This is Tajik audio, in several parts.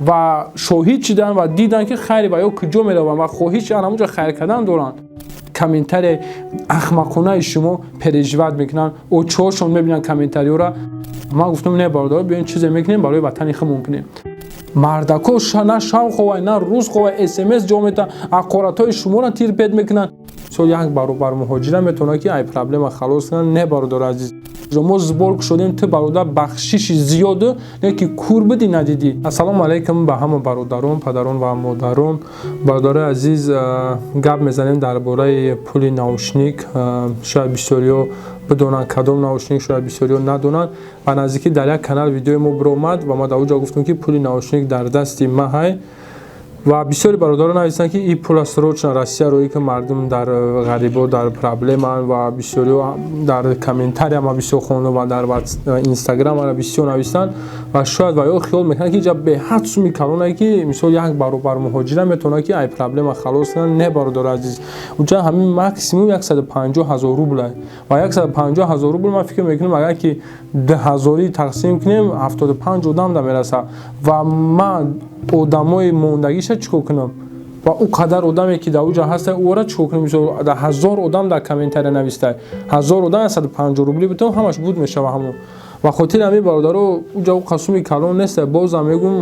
Ва шоҳид шиданд ва диданд, ки хайри ва ё куҷо мераванд ва хоҳиши ҳамонҷо хайр кардан доранд. Комментарияи ахмақонаи шумо переживать мекунанд, очоҳошон мебинанд комментариёра. Ман гуфтам: «Не, бародар, биёин, чизе мекунем, барои ватани худмон кунем». Мардако на шав ховай, на рӯз ховай, СМС ҷо метаванд, ҳақоратҳои шуморо терпеть мекунанд. Мисол, як баробар муҳоҷира метавонад, ки ай проблема халос кунад. Не, бародари азиз, мо сбор шудем. Ту, бародар, бахшиши зиёду не ки кур бидӣ, надидӣ. Ассалому алайкум ба ҳама бародарон, падарон ва модарон. Бародарои азиз, гап мезанем дар бораи пули наушник. Шояд бисёриҳо бидонанд кадом наушник, шояд бисёриҳо надонанд. Ба наздикӣ дар як канал видеои мо биромад ва ма дар он ҷо гуфтем, ки пули наушник дар дасти ма ҳай. Ва бисёри бародарон нависанд, ки ин пула срочно Россия роӣ, ки мардум дар ғарибо дар проблеманд. Ва бисёриҳо дар комментария ма бисёр хондам ва дар Инстаграм бисёр нависанд. Ва шояд ва ё хиёл мекунанд, ки инҷа беҳад суми калонае, ки мисол, як баробар муҳоҷира метавонад, ки ай проблема халос кунад. Не, бародари азиз, уҷа ҳамин максимум 150 000 рублай. Ва 150 000 рубл, ман фикр мекунам, агар ки дуҳазорӣ тақсим кунем, 75 одам да мерасад. Ва ман одамои мондагиша чӣ кор кунам? Ва ӯ қадар одаме, ки дар уҷа ҳаста, ӯра чӣ кор кунам? Мисол, дар 1000 одам дар комментария нависта, 1000 одам 150 рубли битон, ҳамаш буд мешава ҳамон. Ва хотири ҳамин, бародаро, уҷа ӯ қасуми калон нест. Бозам мегум,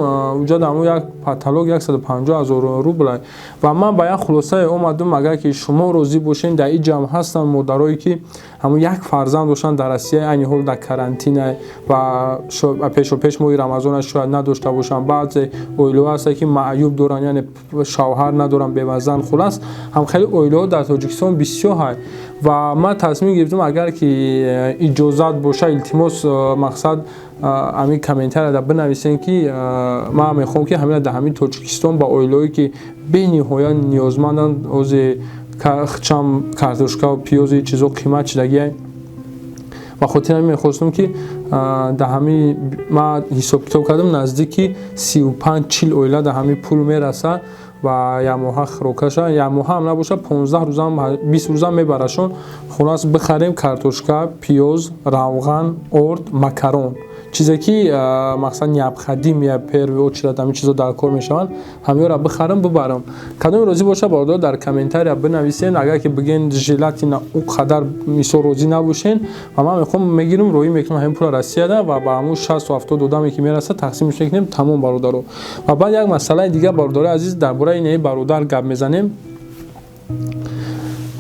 уҷа дар ҳамон як потолок 150 000 рублай. Ва ман ба як хулосае омадам: агар ки шумо розӣ бошед, дар ин ҷамъ ҳастанд модарое, ки ҳамон як фарзанд доштанд дар Россия, айни ҳол дар карантина ва пешопеш моҳи Рамазона шояд надошта бошанд. Баъзе оилаҳо ҳастанд, ки маъюб доранд, яъне шавҳар надоранд, бевазан. Хулас, ҳам хеле оилаҳо дар Тоҷикистон бисёр ҳай. Ва ман тасмим гирифтам, агар ки иҷозат боша, илтимос, мақсад, ҳамин комментарияда бинависем, ки ман мехоҳам, ки ҳамина дар ҳамин Тоҷикистон ба оилаҳое, ки бениҳоят ниёзманданд, ози чам картошкаву пиёзи чизо қимат шидагиай. Ба хотири ҳамин мехостам, ки дар ҳамин ман ҳисоб-китоб кардам, наздики 35-40 оила дар ҳамин пул мерасад ва якмоҳа хӯрокаша, якмоҳа ҳам набошад, 15 рӯзам, 20 рӯзам мебарашон. Хулас, бихарем картошка, пиёз, равған, орд, макарон, чизе ки мақсад необходимые, первый очередь ҳамин чизо дар кор мешаванд, ҳамёра бихарам, бибарам. Кадоме розӣ боша, бародар, дар комментария бинависен. Агар ки бигӯен, желательно ӯ қадар мисол розӣ набошен, ва ман мехоҳам, мегирам, роҳӣ мекунам ҳамин пула Россияда ва ба ҳамун 60-70 одаме, ки мерасад, тақсимш мекунем. Тамом, бародаро. Ва баъд як масъалаи дигар, бародарои азиз, дар бораи инаи бародар гап мезанем.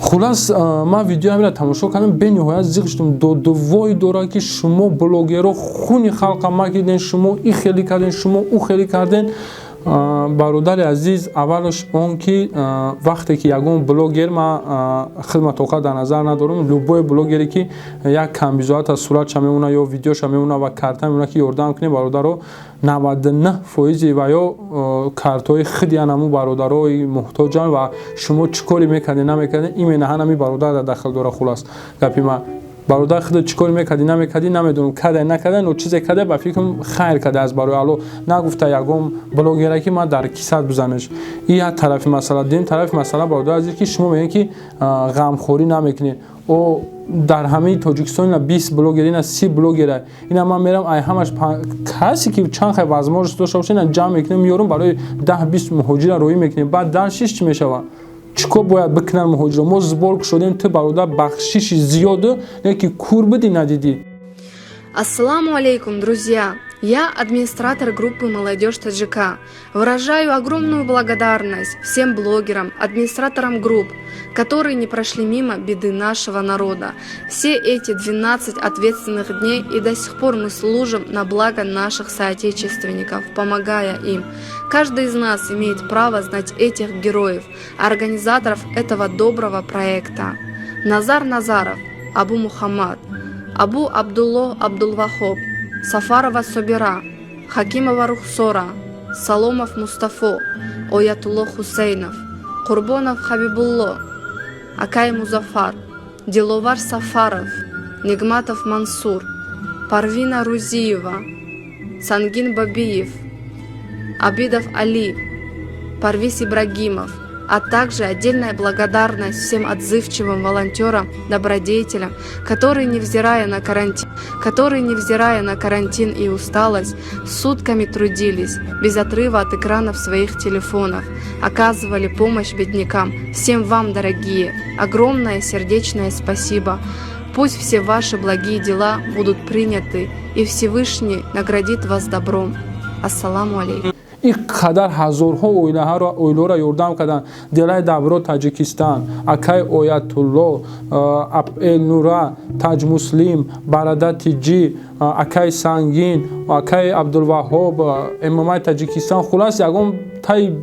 Хулас, ман видео ҳамира тамошо кардам, бениҳоят зиқ шудам. Додувой дорад, ки шумо блогеро хуни халқа макиден, шумо и хеле карден, шумо ӯ хеле карден. Бародари азиз, аввалаш он ки вақте ки ягон блогер, ман хидматоқа дар назар надорам, любой блогере, ки як камбизоата суратша мемона ё видеоша мемона ва карта мемона, ки ёрдам кунем, бародаро, 99 фоизи ва ё картҳои худи анаму бародарои муҳтоҷанд. Ва шумо чӣ коре мекардед, намекардед, именно ҳанами бародар дар дахл дора. Хулас, гапи ман, бародар, худат чӣ кор мекардӣ, намекардӣ, намедонам, карда, накарда, но чизе карда, ба фикрам, хайр карда аз барои Алло. Нагуфта ягон блогера, ки ман дар кисат бизанеш. И як тарафи масъала. Дуюм тарафи масъала, бародар азиз, ки шумо мегӯед, ки ғамхорӣ намекунед. О дар ҳамаи Тоҷикистон ина 20 блогер, ина 30 блогера, ина ман мерам, ай ҳамаш касе, ки чанд хай возможность дошта боша, ина ҷамъ мекунем, меёрам, барои 10-20 муҳоҷира роҳӣ мекунем. Баъд дальше чӣ мешавад? Чӣ кор бояд бикунанд муҳоҷиро? Мо сбор шудем. Ту, бародар, бахшиши зиёду не ки кур бидӣ, надидӣ. Ассаламу алейкум, друзья! Я администратор группы «Молодежь ТЖК». Выражаю огромную благодарность всем блогерам, администраторам групп, которые не прошли мимо беды нашего народа. Все эти 12 ответственных дней и до сих пор мы служим на благо наших соотечественников, помогая им. Каждый из нас имеет право знать этих героев, организаторов этого доброго проекта. Назар Назаров, Абу Мухаммад, Абу Абдулло Абдулвахоб, Сафарова Собира, Хакимова Рухсора, Саломов Мустафо, Оятулло Хусейнов, Курбонов Хабибулло, Акай Музафар, Диловар Сафаров, Нигматов Мансур, Парвина Рузиева, Сангин Бабиев, Абидов Али, Парвиз Ибрагимов. А также отдельная благодарность всем отзывчивым волонтерам, добродетелям, которые, невзирая на карантин и усталость, сутками трудились, без отрыва от экранов своих телефонов, оказывали помощь беднякам. Всем вам, дорогие, огромное сердечное спасибо. Пусть все ваши благие дела будут приняты, и Всевышний наградит вас добром. Ассаламу алейкум. Ин қадар ҳазорҳо оилаҳаро, оилаҳоро ёрдам карданд. Делай добро Таҷикистан, акай Оятулло, Элнура, Таҷмуслим, Барада Тиҷӣ, акай Сангин, акай Абдулваҳҳоб, ММА Таҷикистан, хулас, ягон таи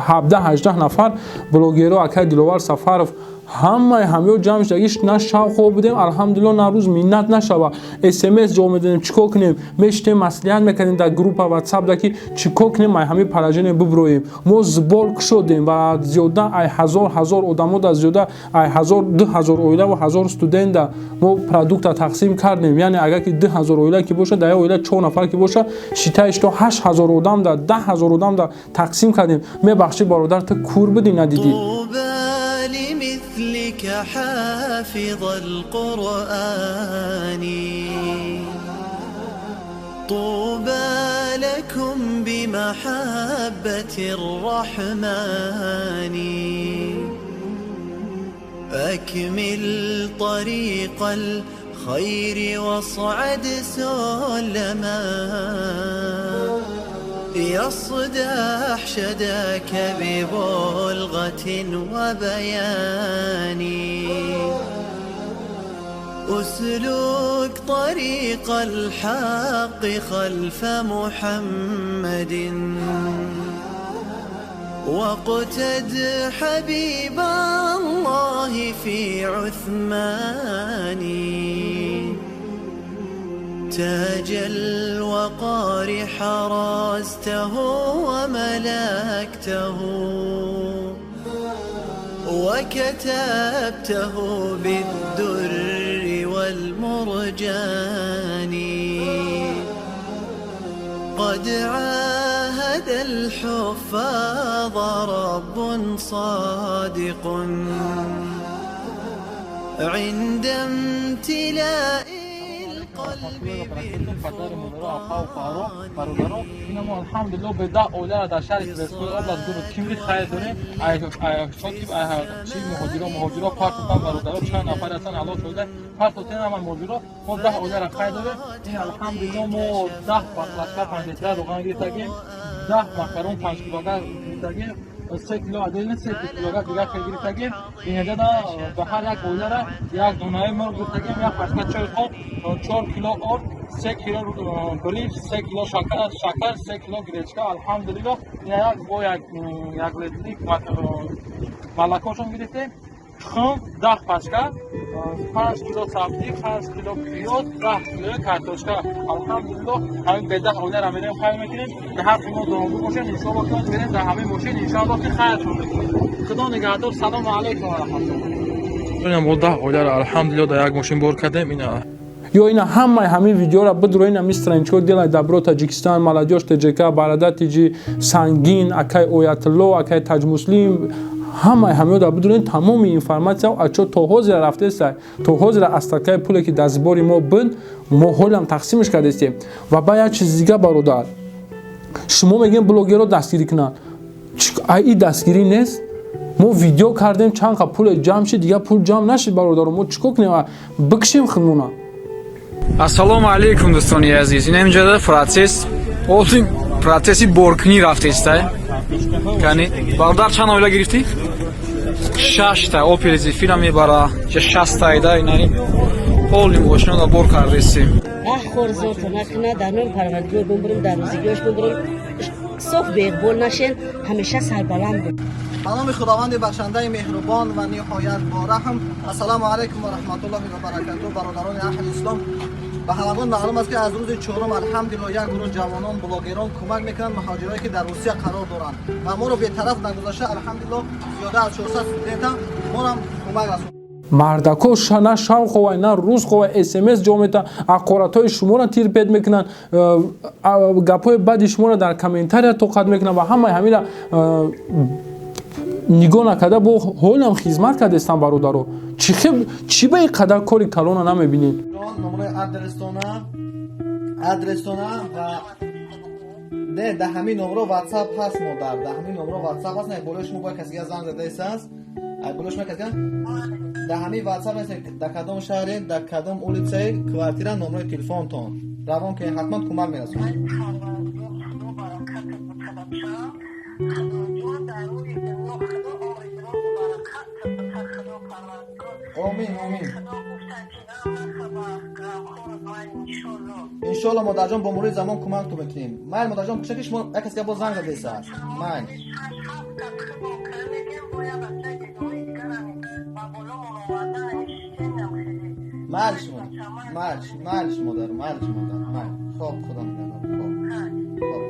17-18 нафар блогеро, акай Диловар Сафаров, ҳамаи ҳамё ҷамъ шудагиш. На шав хоб будем, алҳамдулилло, на рӯз миннат нашава. СМС ҷавоб медодем, чӣ кор кунем, мешитем, маслиҳат мекардем дар группа Ватсап да, ки чӣ кор кунем, ай ҳамин положение биброем. Мо сбор кушодем ва зиёда ай ҳазор ҳазор одамо да, зиёда ай ҳазор 2000 оила ва 1000 студента мо продукта тақсим кардем. Яъне агар ки 2000 оила ки бошад, дар як оила чор нафар ки бошад, считай, что 8000 одам да, 10 000 одам да тақсим кардем. Мебахшӣ, бародар, ту кур будӣ, надидӣ. لمثلك حافظ القرآن، طوبى لكم بمحبة الرحمن. أكمل طريق الخير واصعد سلما، يصدح شداك ببلغة وبيان. أسلك طريق الحق خلف محمد، واقتد حبيب الله في عثمان. تاج الوقار حرزته وملكته، وكتبته بالدر والمرجان. قد عاهد الحفاظ رب صادق عند امتلاء القلب. Бародаро, ина мо, алҳамдулилло, бе 10 оиларо дар шаҳри Тверской област, город Кимри хайр дорем. Чи муҳоҷиро партофтан, бародаро, чанд нафар ҳастан, ҳалок шуда партофтен ҳама муҳоҷиро. Мо 10 оиларо хайр дорем. Ин, алҳамдулилло, мо 10 баклажка 5 литра равған гирифтагем, 10 макарон 5 килога гирифтагем, 3 кило отдельно, 3 килога дигар хел гирифтагем. Инҷода ба ҳар як оилара як донаи мурғ гирифтагем, як пачка чойи хоб, 4 кило орд, 3 кило биринҷ, 3 кило шакар, 3 кило гречка. Алҳамдулилло, ина як бо як литри малакошон гирифтем, тухм 10 пачка, 5 кило сабзӣ, 5 кило пиёз, 10 килои картошка. Алҳамдулилло, ҳамин бе 10 оилара мерем, хайр мекунем. Дар ҳаққи мо дуогӯ бошед. Иншоалло, ки мерем дар ҳамин мошин, иншоалло, ки хайршон мекунем. Худо нигаҳдор. Салому алайкум ва раҳматуллоҳ. Мо 10 оилара, алҳамдулилло, дар як мошин бор кардем ина. Ё ина ҳамаи ҳамин видеоро бидро, ина ми страничко Делай добро Таҷикистан, Молодёжь ТЖК, Барада Тиҷи, Сангин, акай Оятулло, акай Таҷмуслим, ҳамаи ҳамиёда бидурен. Тамоми информация ачо то ҳозира рафтеста, то ҳозира остаткаи пуле, ки дар сбори мо буд, мо ҳолам тақсимаш кардестем. Ва ба як чизи дига, бародар, шумо мегӯем, блогерро дастгирӣ кунанд. Ай, и дастгирӣ нест? Мо видео кардем, чанд қа пуле ҷамъ шид, дигар пул ҷамъ нашид. Бародаро, мо чӣ кор кунем? Бикшем худмона? Ассалому алайкум, дӯстони азиз. Ин инҷода процесс, олтин процесси боркунӣ рафтеста. Кани, бародар, чанд оила гирифтӣ? Шашта Опел Зефира мебара, шастаида инани поли мошинода бор кардесем. Хорзорто накуна, дар номи Парвардигор бумбурум, дар рӯзигиёш бумбурум, соф беиқбол нашен, ҳамеша сарбаланд буд. Ба номи Худованди бахшандаи меҳрубон ва ниҳоят бораҳм. Ассалому алайкум ва раҳматуллоҳи ва баракату. Бародарони аҳли ислом, ба ҳамагон маълум аст, ки аз рӯзи чорум, алҳамдулилло, як гурӯҳ ҷавонон, блогерон кӯмак мекунанд муҳоҷирое, ки дар Русия қарор доранд, ва моро бетараф нагузошта, алҳамдулилло, зиёда аз 400 студента морам кӯмак расонд. Мардако на шав ховай, на рӯз ховай, СМС ҷо мета, ҳақоратҳои шуморо терпеть мекунанд, гапҳои бади шуморо дар комментария тоқат мекунанд ва ҳамаи ҳамина. Нигоҳ накарда, бо ҳолам хизмат кардестам. Бародаро, чӣ ба ин қадар кори калона намебинед? Номрои адрестона ва не, да ҳамин номро WhatsApp ҳаст, модар, да ҳамин номро WhatsApp ҳаст. Не, болои шумо бояд касига занг задаистааст. Ай болои шумо касига да ҳамин WhatsApp нест. Да кадом шаҳре, да кадом улицаи, квартира, номрои телефонтон равон кунед, ҳатман кӯмак мерасонад. Омин, омин, иншоалло, модарҷон, бо мурури замон кӯмактон мекунем. Майл, модарҷон, пушаки шумо як касига боз занг задаистааст. Майл. Майл шумо, майл, майл, модар, майл, модар, майл. Хоб, худо нигаҳдор. Хоб, хоб.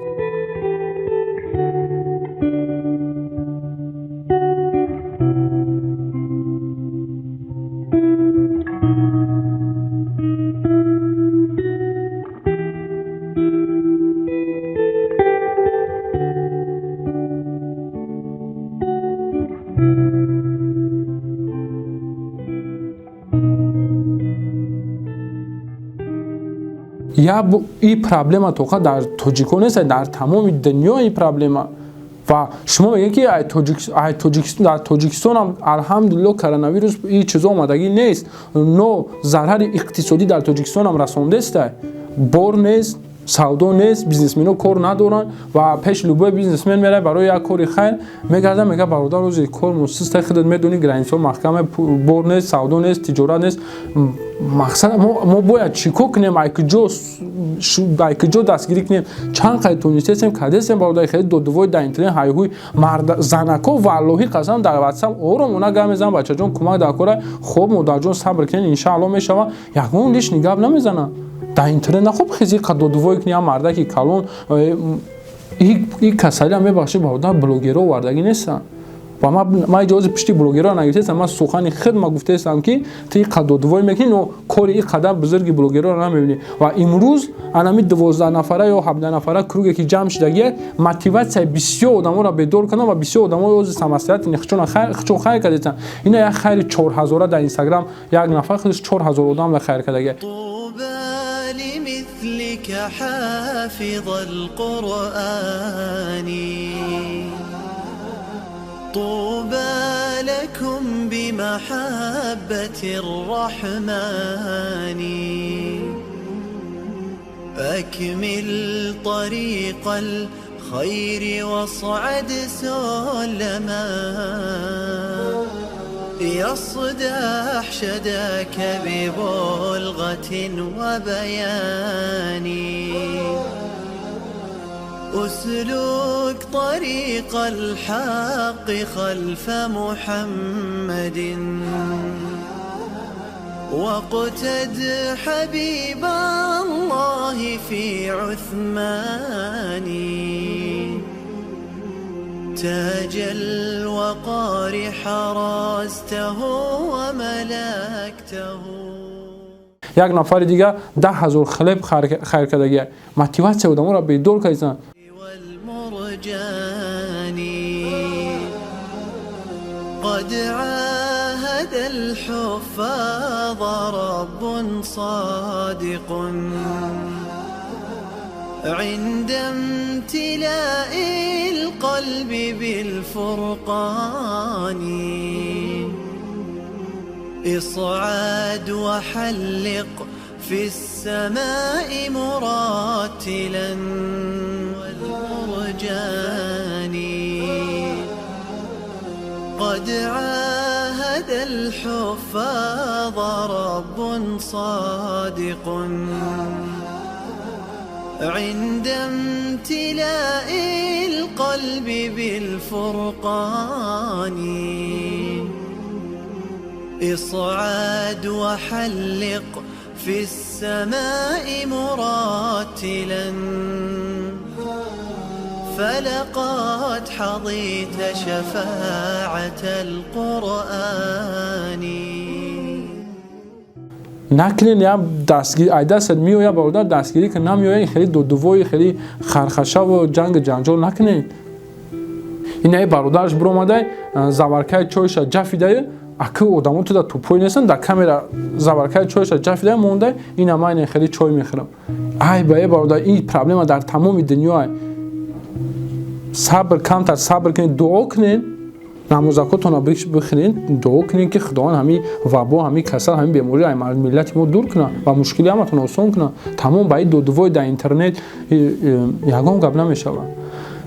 Я и проблема тоқа дар тоҷикон нест, дар тамоми дунё и проблема. Ва шумо мегӯед, ки дар Тоҷикистонам, алҳамдулилло, коронавирус и чизо омадагӣ нест, но зарари иқтисодӣ дар Тоҷикистонам расондеста. Бор нест, савдо нест, бизнесмено кор надоранд. Ва пеш любой бизнесмен мерай, барои як кори хайр мегарда, мега: «Бародар, рӯзи кор мусиста, худат медонӣ, границаҳо маҳкама, бор нест, савдо нест, тиҷорат нест». Мақсад, мо бояд чӣ кор кунем? Ай куҷо дастгирӣ кунем? Чанд қай тонистесем, кардесем, бародар. Хеле додувой дар интернет, ҳайҳуй занако, валлоҳи қасам, дар ватсап оромона гап мезанам: «Бачаҷон, кӯмак дар кора». «Хоб, модарҷон, сабр кунед, иншаалло мешава». Ягон лишний гап намезанам дар интернет. Нахоб хези додувой кунӣ, ям мардаки калон. И касалиам, мебахшед, бародар, блогеро овардагӣ нестанд. Ва ман иҷози пишти блогерро нагирифтаистам, ман сухани худ ма гуфтаистам, ки ту и қад додувой мекунӣ, но кори и қадар бузурги блогерро намебинӣ. Ва имрӯз анами 12 нафара ё 17 нафара круге ки ҷамъ шудагия, мотиватсияи бисёр одаморо бедор кардам ва бисёр одамо ози самостоятельно хичон хайр кардестанд. Ина як хайри 4000-а дар Инстаграм, як нафар худаш 4000 одам хайр кардагия. لمثلك حافظ القرآن، طوبى لكم بمحبة الرحمن. أكمل طريق الخير واصعد سلما، يصدح شداك ببلغة وبيان. أسلك طريق الحق خلف محمد، واقتد حبيب الله في عثمان. تاج الوقار حرزته وملكته. Як нафари дига 10 000 хлеб хайр кардагия. Мотиватсия одаморо бедор кардисан. والمرجان، قد عاهد الحفاظ رب صادق عند امتلاء القلب بالفرقان. اصعد وحلق في السماء مراتلا والمرجان، قد عاهد الحفاظ رب صادق عند امتلاء القلب بالفرقان. اصعد وحلق في السماء مراتلا، فلقد حظيت شفاعة القرآن. Накунен, я дастгирӣ ай дастат меоя, бародар, дастгирӣ ки намеоя, хеле додувои, хеле хархашаву ҷангу ҷанҷол накунед. Инаи бародараш биромадай, заваркаи чойша ҷафидай, аки одамо туда тупой нестанд, дар камера заваркаи чойша ҷафидай мондай, ина ман хеле чой мехӯрам. Ай ба бародар, ин проблема дар тамоми дунё. Сабр, камтар сабр кунед, дуо кунед, намозакотонро бихӯред, дуо кунед, ки Худованд ҳамин вабо, ҳамин касал, ҳамин беморӣ аз миллати мо дур кунад ва мушкили ҳаматон осон кунад. Тамом, ба ин додувой дар интернет ягон гап намешавад.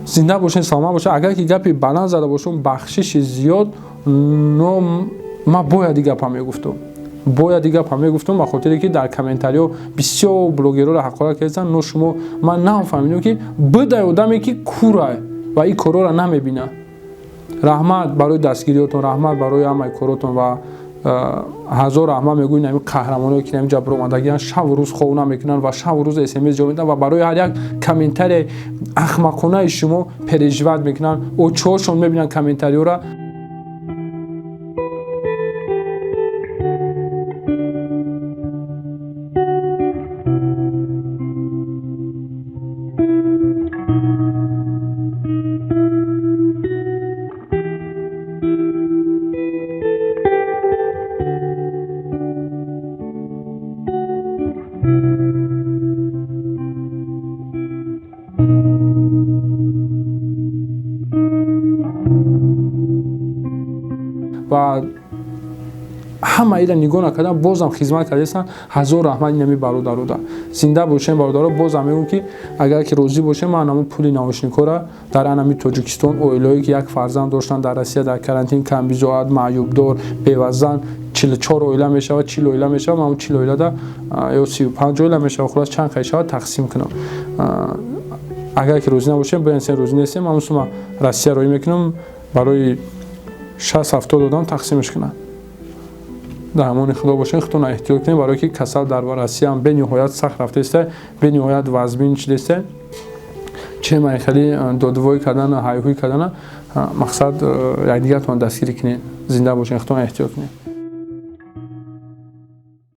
Зинда бошед, саломат бошед. Агар ки гапи баланд зада бошам, бахшиши зиёд, но ман бояд ин гапа мегуфтам. Бояд ин гапа мегуфтам, ба хотире ки дар комментариҳо бисёр блогерҳоро ҳақорат карданд, но шумо ман нафаҳмидам, ки бидай одаме ки курай ва ин корҳоро намебинад. Раҳмат барои дастгириётон, раҳмат барои ҳамаи коротон ва ҳазор раҳмат мегӯем ҳамин қаҳрамоное ки ҳамин ҷа биромадагианд, шаву рӯз хов намекунанд ва шаву рӯз смс ҷавоб медиҳанд ва барои ҳар як комментарияи ахмақонаи шумо переживать мекунанд, очоҳошон мебинанд комментариҳоро. Ва ҳама ира нигоҳ накардан, бозам хизмат кардастанд. Ҳазор раҳмат инами бародарода. Зинда бошем, бародаро. Бозам мегӯм, ки агар ки розӣ бошем, ман ҳамон пули наушникҳоро дар анами Тоҷикистон, оилаҳое ки як фарзанд доштанд дар Россия дар карантин, камбизоат, маъюбдор, бевазан, 44 оила мешавад, 40 оила мешавад, ман 40 оилада ё 35 оила мешавад, хулас чанд қай шавад тақсим кунам. Агар ки розӣ набошем, бояд розӣ нестем, ман сума Россия роӣ мекунам, барои 60-70 одам тақсимш кунам. Дар амони Худо бошед, худтонро эҳтиёт кунед, барое ки касал дар Россия ҳам бениҳоят сахт рафтааст, бениҳоят вазмин шудааст. Че ман хеле додвой кардан, ҳайҳӯй кардан, мақсад якдигаратон дастгирӣ кунед. Зинда бошед, худтонро эҳтиёт кунед.